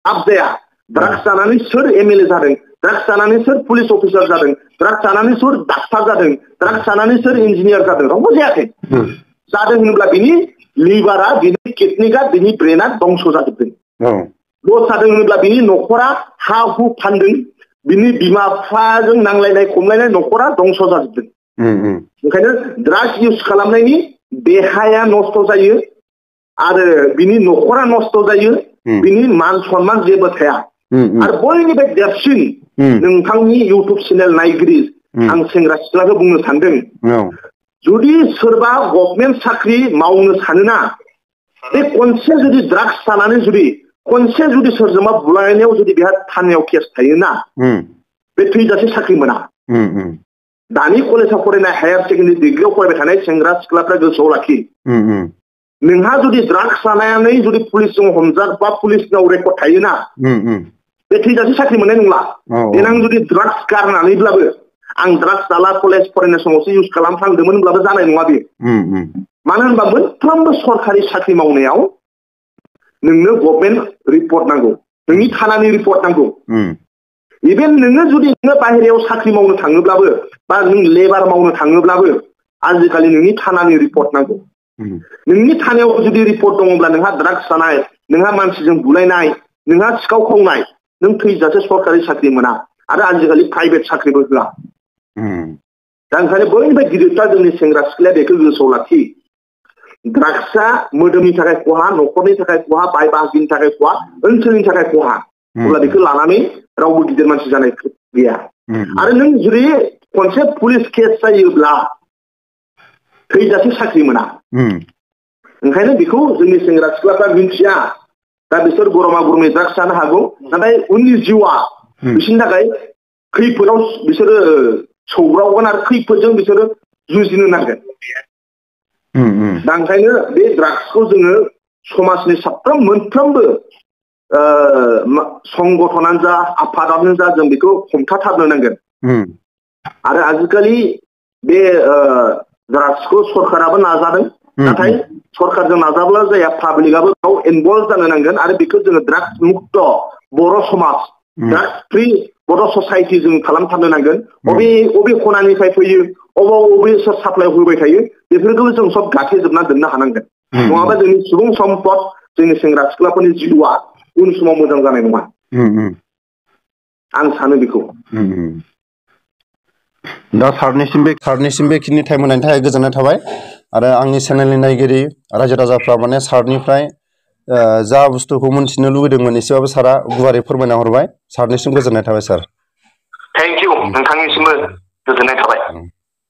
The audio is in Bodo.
लाब जाया ड्राग्स जानानै सोर एमएलए जादों ड्राग्स जानानै सोर पुलिस अफिसार जादों ड्राग्स जानानै सोर डाक्टार जादों ड्राग्स जानानै सोर इन्जिनियार जादों रावबो जायाखै जादों होनोब्ला बिनि लिभारा बिनि किडनिका बिनि ब्रेना दंस जाजोबदों लस जादों होनोब्ला बिनि न'खरा हा हु फानदों बिनि बिमा बिफाजों नांलायनाय खमलायनाय न'खरा दंस जाजोबदों ओंखायनो ड्राग्स इउज खालामनायनि देहाया नस्थ जायो आरो बिनि न'खरा नस्थ जायो बिनि मान सन्मान जेबो थाया आरो बयनिफ्राय देरसिन नोंथांनि इउटुब चेनेल नायगिरि आं सेंग्रा सिख्लाखौ बुंनो सानदों जुदि सोरबा गभर्नमेन्ट साख्रि मावनो सानोना बे खनसे जुदि ड्राग्स जानानै जुदि खनसे जुदि सोरजोंबा बुलायनायाव जुदि बेहा थानायाव केस थायोना बे थैजासे साख्रि मोना दानि कलेजाव फरायनाय हायार सेकेन्डारि डिग्रियाव फरायबाय थानाय सेंग्रा सिख्लाफ्रा गोसोआव लाखि नोंहा जुदि ड्राग्स जानानै जुदि पुलिसजों हमजाबा पुलिसनाव रेकर्ड थायोना बे थैजासे साख्रि मोननाय नंला देनां जुदि ड्राग्स गारनानैब्लाबो आं ड्राग्स जाला कलेज फरायनाय समावसो इउज खालामफ्लांदोंमोन होनब्लाबो जानाय नङा बेयो मानो होनबा मोनफ्रोमबो सरखारि साख्रि मावनायाव नोंनो गभर्नमेन्ट रिपर्ट नांगौ नोंनि थानानि रिपर्ट नांगौ इभेन नोङो जुदि नोङो बाहेरायाव साख्रि मावनो थाङोब्लाबो बा नों लेबार मावनो थाङोब्लाबो आजिखालि नोंनि थानानि रिपर्ट नांगौ नोंनि थानायाव जुदि रिपर्ट दङब्ला नोंहा ड्राग्स जानाय नोंहा मानसिजों बुलायनाय नोंहा सिखाव खावनाय नों थैजासे सरखारि साख्रि मोना आरो आजिखालि प्राइभेट साख्रिबो होआ दा ओंखायनो बयनिफ्राय गिदिरथार जोंनि सेंग्रा सिख्लाया बेखौ गोसोआव लाखि ड्राग्सआ मोदोमनि थाखाय खहा न'खरनि थाखाय खहा बाय बाहागिनि थाखाय खहा ओनसोलनि थाखाय खहा अब्ला बेखौ लानानै रावबो गिदिर मानसि जानाय गैया आरो नों जुदि खनसे पुलिस केस जायोब्ला थैजासे साख्रि मोना ओंखायनो बेखौ जोंनि सेंग्रा सिख्लाफ्रा मिथिया दा बिसोर गरमा गरमै ड्राग्स जानो हागौ नाथाय उननि जिउआ बिसोरनि थाखाय खैफोदाव बिसोरो सौग्रावगोन आरो खैफोदजों बिसोरो जुजिनो नांगोन दा ओंखायनो बे ड्राग्सखौ जोङो समाजनि साफ्रोम मोनफ्रोमबो संगठनानो जा आफादानो जा जों बेखौ हमथाथारनो नांगोन आरो आजिखालि बे ड्राग्सखौ सरकाराबो नाजादों नाथाय सरकारजों नाजाब्ला जाया पाब्लिकआबो गाव इनभल्भ जानो नांगोन आरो बेखौ जोङो ड्राग्स मुक्त बर' समाज ड्राग्स फ्रि बर' ससाइटि जों खालामथारनो नांगोन बबे खनानिफ्राय फैयो अबे सोर साप्लाइ होबाय थायो बेफोरखौ जों सब गाथेजोबना दोननो हानांगोन नङाबा जोंनि सुबुं सम्पद जोंनि सेंग्रा सिख्लाफोरनि जिउआ उन समाव मोजां जानाय नङा आं सानो बेखौ दा सारनिसिम बेखिनि टाइम होनायनि थाखाय गोजोननाय थाबाय आरो आंनि चेनेलनि नायगिरि रायजो राजाफ्रा माने सारनिफ्राय जा बुस्थुखौ मोनथिनो लुबैदोंमोन एसेबाबो सारा गुवारै फोरमायना हरबाय सारनिसिम गोजोननाय थाबाय सार थेंक इउ नोंथांनिसिमबो गोजोननाय थाबाय